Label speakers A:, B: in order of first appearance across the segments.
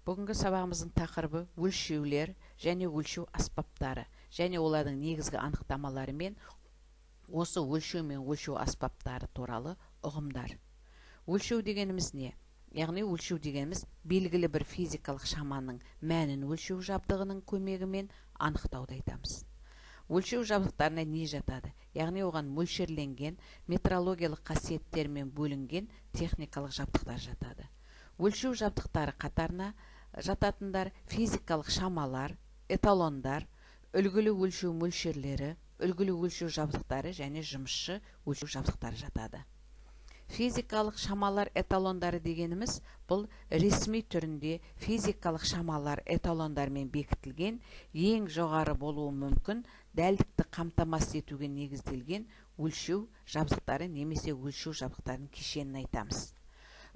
A: Бүгінгі сабағымыздың тақырыбы өлшеулер және өлшеу аспаптары және олардың негізгі анықтамалары мен осы өлшеу мен өлшеу аспаптары туралы ұғымдар. Өлшеу дегеніміз не? Яғни өлшеу дегеніміз белгілі бір физикалық шаманың мәнін өлшеу жабдығының көмегімен анықтауды айтамыз. Өлшеу жабдықтарына не жатады? Яғни оған мөлшерленген метрологиялық қасиеттермен бөлінген техникалық жабдықтар жатады. Өлшеу жабдықтары қатарына жататындар физикалық шамалар, эталондар, үлгілі өлшеу мөлшерлері, үлгілі өлшеу жабдықтары және жұмысшы өлшеу жабдықтары жатады. Физикалық шамалар эталондары дегеніміз бұл ресми түрінде физикалық шамалар эталондармен бекітілген ең жоғары болуы мүмкін дәлдікті қамтамасыз етуге негізделген өлшеу жабдықтары немесе өлшеу жабдықтарының кешенін айтамыз.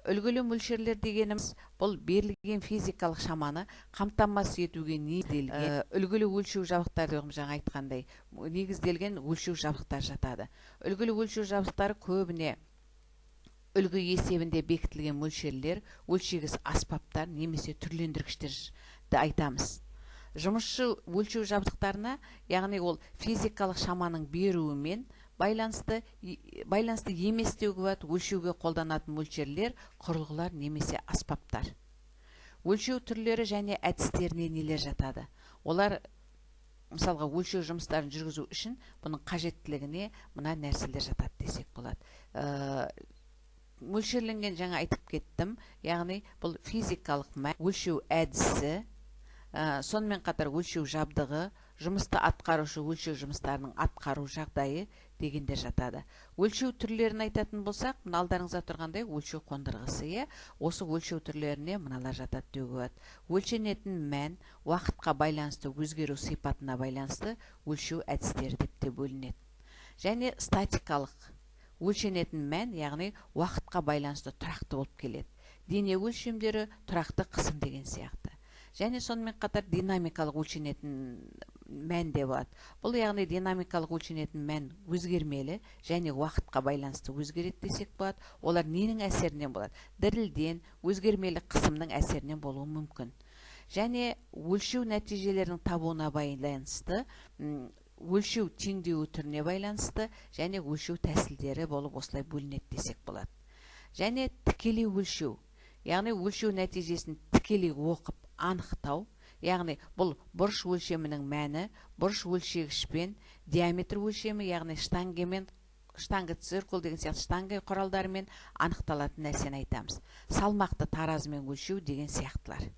A: Үлгілі мөлшерлер дегеніміз бұл берілген физикалық шаманы қамтамасыз етуге негізделген үлгілі өлшеу жабдықтары, жаңа айтқандай, негізделген өлшеу жабдықтары жатады. Үлгілі өлшеу жабдықтары көбіне үлгі есебінде бекітілген мөлшерлер, өлшегіш аспаптар немесе түрлендіргіштерді айтамыз. Жұмысшы өлшеу жабдықтарына, яғни ол физикалық шаманың беруімен байланысты емес деуге болады, өлшеуге қолданатын мөлшерлер, құрылғылар немесе аспаптар. Өлшеу түрлері және әдістеріне нелер жатады? Олар мысалға өлшеу жұмыстарын жүргізу үшін бұның қажеттілігіне мына нәрселер жатады десек болады. Мөлшерленген жаңа айтып кеттім, яғни бұл физикалық мән, өлшеу әдісі, сонымен қатар өлшеу жабдығы, жұмысты атқарушы өлшеу жұмыстарының атқару жағдайы дегендер жатады. Өлшеу түрлерін айтатын болсақ, мына алдарыңызда тұрғандай өлшеу қондырғысы, осы өлшеу түрлеріне мыналар жатады деуге болады. Өлшенетін мән, уақытқа байланысты өзгеру сипатына байланысты өлшеу әдістері деп те бөлінеді. Және статикалық өлшенетін мән, яғни уақытқа байланысты тұрақты болып келеді. Дене өлшемдері, тұрақты қысым деген сияқты. Және сонымен қатар динамикалық өлшенетін мән де болады. Бұл яғни динамикалық өлшенетін мән өзгермелі және уақытқа байланысты өзгереді десек болады. Олар ненің әсерінен болады? Дірілден, өзгермелі қысымның әсерінен болуы мүмкін. Және өлшеу нәтижелерінің табуына байланысты, өлшеу теңдеуі түріне байланысты және өлшеу тәсілдері болып осылай бөлінеді десек болады. Және тікелей өлшеу, яғни өлшеу нәтижесін тікелей оқып анықтау, яғни бұл бұрыш өлшемінің мәні, бұрыш өлшегішпен диаметр өлшемі, яғни штангемен, штанга циркул деген сияқты штанга құралдарымен анықталатын нәрсені айтамыз. Салмақты таразымен өлшеу деген сияқтылар.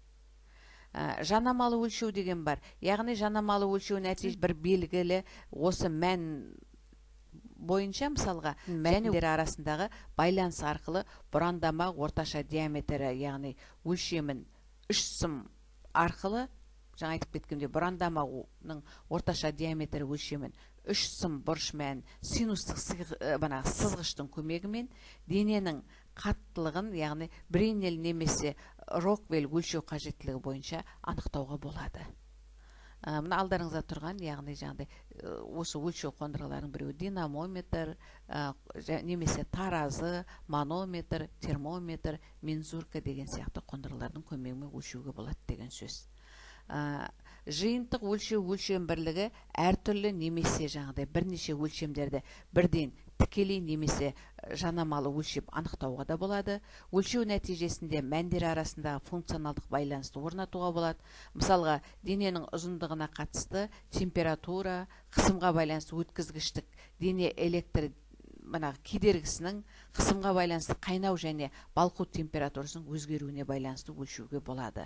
A: Жанамалы өлшеу деген бар. Яғни жанамалы өлшеу нәтиже бір белгілі осы мән бойынша мысалға мәндер арасындағы байланыс арқылы бұрандама орташа диаметрі, яғни өлшемін үш сым арқылы, жаңа айтып кеткендей, бұрандаманың орташа диаметрі өлшемін үш сым бұрыш мән синустық сызғыштың көмегімен дененің қаттылығын, яғни Бринель немесе Роквелл өлшеу қажеттілігі бойынша анықтауға болады. Мына алдарыңызда тұрған, яғни жаңағыдай осы өлшеу қондырғыларының біреуі динамометр, немесе таразы, манометр, термометр, мензурка деген сияқты қондырғылардың көмегімен өлшеуге болады деген сөз. Жиынтық өлшеу өлшем бірлігі әртүрлі немесе жаңағыдай бірнеше өлшемдерді бірден тікелей немесе жанамалы өлшеп анықтауға да болады. Өлшеу нәтижесінде мәндер арасындағы функционалдық байланысты орнатуға болады. Мысалға, дененің ұзындығына қатысты температура, қысымға байланысты өткізгіштік, дене электр кедергісінің қысымға байланысты қайнау және балқу температурасының өзгеруіне байланысты өлшеуге болады.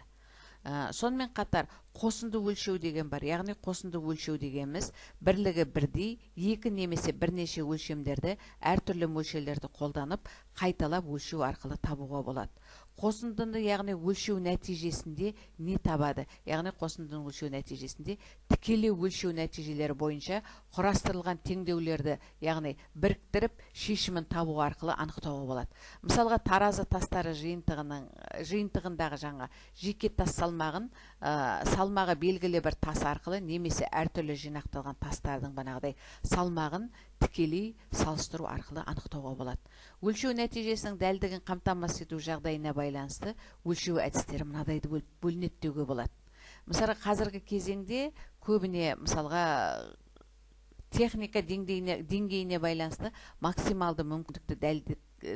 A: Сонымен қатар қосынды өлшеу деген бар. Яғни қосынды өлшеу дегеніміз бірлігі бірдей екі немесе бірнеше өлшемдерді әртүрлі мөлшерлерді қолданып қайталап өлшеу арқылы табуға болады. Қосындыны, яғни өлшеу нәтижесінде не табады? Яғни қосындының өлшеу нәтижесінде тікелей өлшеу нәтижелері бойынша құрастырылған теңдеулерді, яғни біріктіріп шешімін табу арқылы анықтауға болады. Мысалға, таразы тастары жиынтығындағы жаңа жеке тас салмағын, салмағы белгілі бір тас арқылы немесе әртүрлі жинақталған тастардың банағыдай салмағын тікелей салыстыру арқылы анықтауға болады. Өлшеу нәтижесінің дәлдігін қамтамасыз ету жағдайына байланысты өлшеу әдістері мынадай бөлінеді деуге болады. Мысалы, қазіргі кезеңде көбіне, мысалға, техника деңгейіне байланысты максималды мүмкіндікті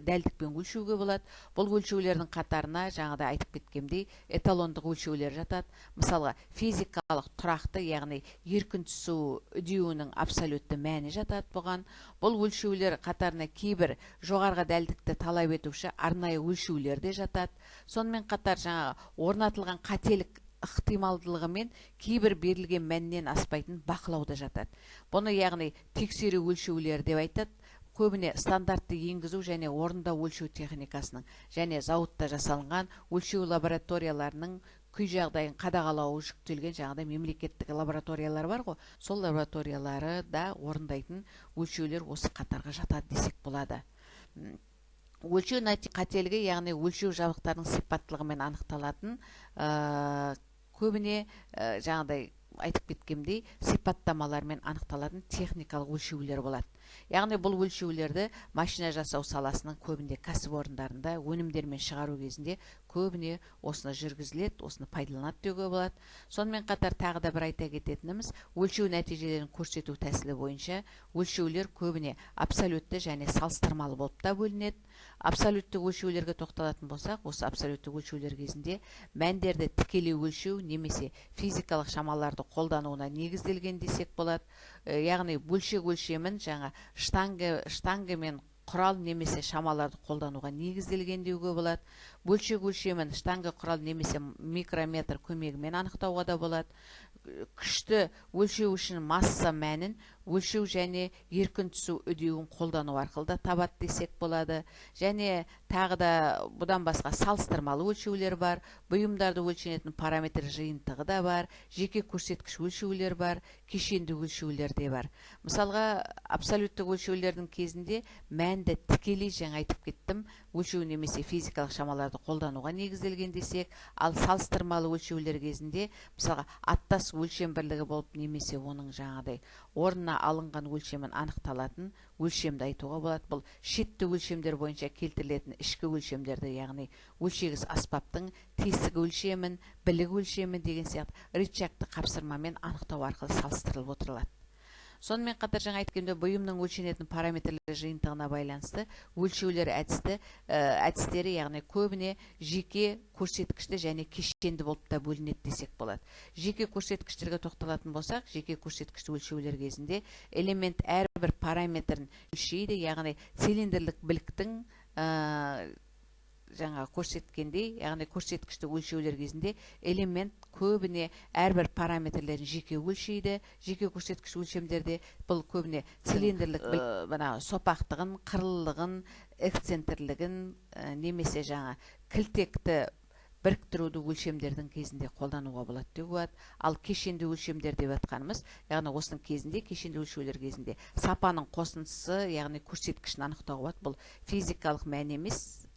A: дәлдікпен өлшеуге болады. Бұл өлшеулердің қатарына жаңағыдай айтып кеткендей эталондық өлшеулер жатады. Мысалға, физикалық тұрақты, яғни еркін түсу үдеуінің абсолютті мәні жатады бұған. Бұл өлшеулер қатарына кейбір жоғарғы дәлдікті талап етуші арнайы өлшеулер де жатады. Сонымен қатар жаңағы орнатылған қателік ықтималдылығымен кейбір берілген мәннен аспайтын бақылауда жатады. Бұны, яғни, тексеру өлшеулері деп айтады. Көбіне стандартты енгізу және орындау өлшеу техникасының және зауытта жасалынған өлшеу лабораторияларының күй жағдайын қадағалауы жүктелген жаңағыдай мемлекеттік лабораториялар бар ғой, сол лабораториялары да орындайтын өлшеулер осы қатарға жатады десек болады. Өлшеу қателігі, яғни өлшеу жабдықтарының сипаттылығымен анықталатын, көбіне жаңағыдай айтып кеткендей сипаттамалармен анықталатын техникалық өлшеулер болады. Яғни бұл өлшеулерді машина жасау саласының көбінде кәсіпорындарында өнімдермен шығару кезінде көбіне осыны жүргізіледі, осыны пайдаланады деуге болады. Сонымен қатар тағы да бір айта кететініміз, өлшеу нәтижелерін көрсету тәсілі бойынша өлшеулер көбіне абсолютті және салыстырмалы болып та бөлінеді. Абсолютті өлшеулерге тоқталатын болсақ, осы абсолютті өлшеулер кезінде мәндерді тікелей өлшеу немесе физикалық шамаларды қолдануына негізделген десек болады. Яғни бөлшек өлшемін жаңа штанга мен құрал немесе шамаларды қолдануға негізделген деуге болады. Бөлшек өлшемін штанга құрал немесе микрометр көмегімен анықтауға да болады. Күшті өлшеу үшін масса мәнін өлшеу және еркін түсу үдеуін қолдану арқылы да табады десек болады. Және тағы да бұдан басқа салыстырмалы өлшеулер бар, бұйымдарды өлшенетін параметр жиынтығы да бар, жеке көрсеткіш өлшеулер бар, кешенді өлшеулер де бар. Мысалға, абсолюттік өлшеулердің кезінде мәнді тікелей, жаңа айтып кеттім, өлшеу немесе физикалық шамаларды қолдануға негізделген десек, ал салыстырмалы өлшеулер кезінде, мысалға, аттас өлшем бірлігі болып немесе оның жаңағыдай орнына алынған өлшемін анықталатын өлшемді айтуға болады. Бұл шетті өлшемдер бойынша келтірілетін ішкі өлшемдерді, яғни өлшегіш аспаптың тесік өлшемін, білік өлшемін деген сияқты рычагты қапсырмамен анықтау арқылы салыстырылып отырылады. Сонымен қатар жаңа айтқандай бұйымның өлшенетін параметрлер жиынтығына байланысты өлшеулер әдістері, яғни көбіне жеке көрсеткішті және кешенді болып та бөлінеді десек болады. Жеке көрсеткіштерге тоқталатын болсақ, жеке көрсеткішті өлшеулер кезінде элемент әрбір параметрін өлшейді, яғни цилиндрлік біліктің жаңа көрсеткендей, яғни көрсеткішті өлшеулер кезінде элемент көбіне әрбір параметрлерін жеке өлшейді. Жеке көрсеткіш өлшемдерде бұл көбіне цилиндрлік мына сопақтығын, қырлылығын, эксцентрлігін немесе жаңа кілтекті біріктіруді өлшемдердің кезінде қолдануға болады деуге болады. Ал кешенді өлшемдер деп жатқанымыз, яғни осының кезінде, кешенді өлшеулер кезінде сапаның қосындысы, яғни көрсеткішін анықтауға болады. Бұл физикалық мән емес,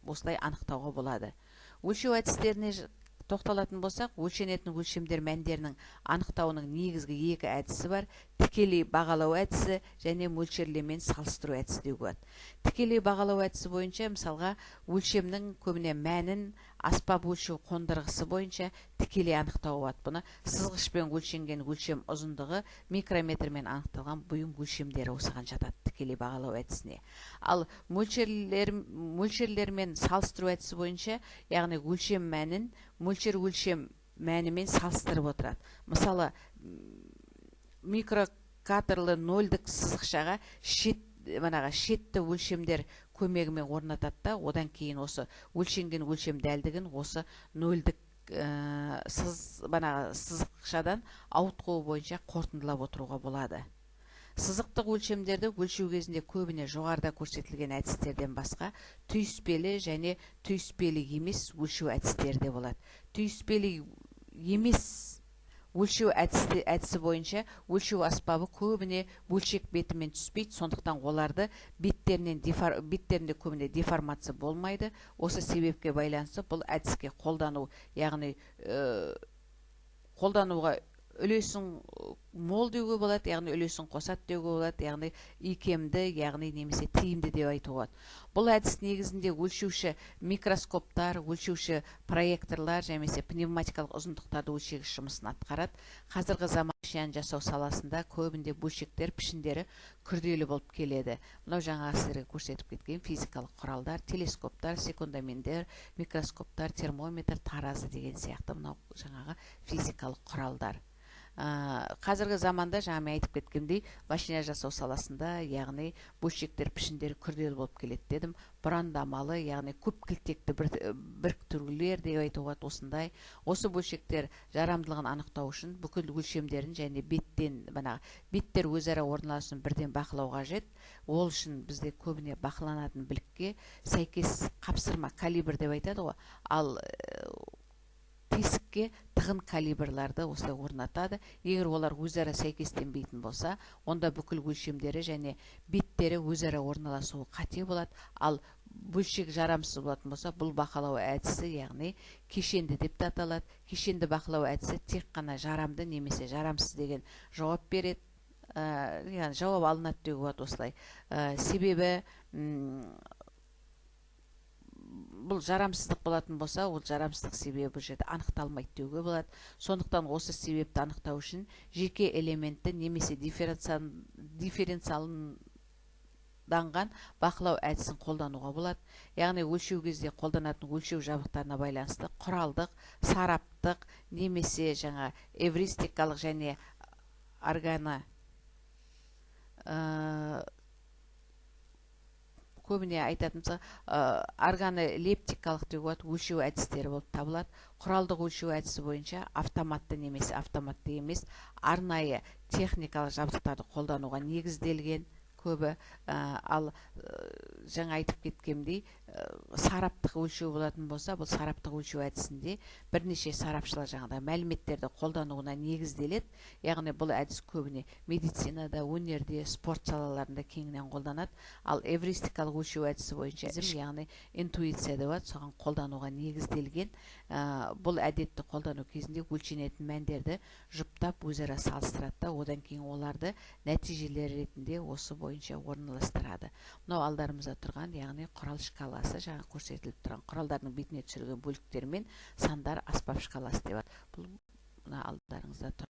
A: осылай анықтауға болады. Өлшеу әдістеріне тоқталатын болсақ, өлшенетін өлшемдер мәндерінің анықтауының негізгі екі әдісі бар: тікелей бағалау әдісі және мөлшерлемен салыстыру әдісі деуге болады. Тікелей бағалау әдісі бойынша, мысалға, өлшемнің көбіне мәнін аспап өлшеу қондырғысы бойынша тікелей анықтауға болады. Бұны сызғышпен өлшенген өлшем ұзындығы микрометрмен анықталған бұйым өлшемдері осыған жатады, тікелей бағалау әдісіне. Ал мөлшерлермен салыстыру әдісі бойынша, яғни өлшем мәнін мөлшер өлшем мәнімен салыстырып отырады. Мысалы, микрокатерлі нөлдік сызықшаға шет манаға шетті өлшемдер көмегімен орнатады да, одан кейін осы өлшенген өлшем дәлдігін осы нөлдік манаға сызықшадан ауытқуы бойынша қорытындылап отыруға болады. Сызықтық өлшемдерді өлшеу кезінде көбіне жоғарыда көрсетілген әдістерден басқа түйіспелі және түйіспелі емес өлшеу әдістері де болады. Түйіспелі емес өлшеу әдісі бойынша өлшеу аспабы көбіне бөлшек бетімен түспейді, сондықтан оларды беттерінде көбіне деформация болмайды. Осы себепке байланысты бұл әдіске қолдану, яғни қолдануға Үлесін мол деуге болады, яғни үлесін қосады деуге болады, яғни икемді, яғни немесе тиімді деп айтуға болады. Бұл әдіс негізінде өлшеуші микроскоптар, өлшеуші проекторлар немесе пневматикалық ұзындықтарды өлшегіш жұмысын атқарады. Қазіргі заман машинаны жасау саласында көбінде бөлшектер пішіндері күрделі болып келеді. Мынау жаңа сіздерге көрсетіп кеткен физикалық құралдар: телескоптар, секундомерлер, микроскоптар, термометр, таразы деген сияқты, мынау жаңағы физикалық құралдар. Қазіргі заманда, жаңа мен айтып кеткендей, машина жасау саласында, яғни бөлшектер пішіндері күрделі болып келеді дедім. Бұрандамалы, яғни көп кілтекті біріктірулер деп айтуға болады. Осындай осы бөлшектер жарамдылығын анықтау үшін бүкіл өлшемдерін және беттен мына беттер өзара орналасуын бірден бақылау қажет. Ол үшін бізде көбіне бақыланатын білікке сәйкес қапсырма калибр деп айтады ғой, ал тесікке тығын калибрларды осылай орнатады. Егер олар өзара сәйкестенбейтін болса, онда бүкіл өлшемдері және беттері өзара орналасуы қате болады, ал бөлшек жарамсыз болатын болса. Бұл бақылау әдісі, яғни кешенді деп те аталады. Кешенді бақылау әдісі тек қана жарамды немесе жарамсыз деген жауап береді, яғни жауап алынады деуге болады осылай. Себебі бұл жарамсыздық болатын болса, ол жарамсыздық себебі бұл жерде анықталмайды деуге болады. Сондықтан осы себепті анықтау үшін жеке элементті немесе дифференциалданған бақылау әдісін қолдануға болады. Яғни өлшеу кезде қолданатын өлшеу жабдықтарына байланысты құралдық, сараптық немесе жаңа эвристикалық және органы көбіне айтатын болсақ, органолептикалық деуге болады, өлшеу әдістері болып табылады. Құралдық өлшеу әдісі бойынша автоматты немесе автоматты емес арнайы техникалық жабдықтарды қолдануға негізделген көбі. Ал жаңа айтып кеткендей, сараптық өлшеу болатын болса, бұл сараптық өлшеу әдісінде бірнеше сарапшылар жаңағыдай мәліметтерді қолдануына негізделеді. Яғни бұл әдіс көбіне медицинада, өнерде, спорт салаларында кеңінен қолданады. Ал эвристикалық өлшеу әдісі бойынша, яғни интуиция деп атады, соған қолдануға негізделген. Бұл әдетті қолдану кезінде өлшенетін мәндерді жұптап өзара салыстырады да, одан кейін оларды нәтижелер ретінде осы бойынша орналастырады. Мынау алдарымызда тұрған, яғни құрал шкаласы, жаңа көрсетіліп тұрған құралдардың бетіне түсірілген бөліктер мен сандар аспап шкаласы деп аталады. Бұл мына алдарыңызда тұр.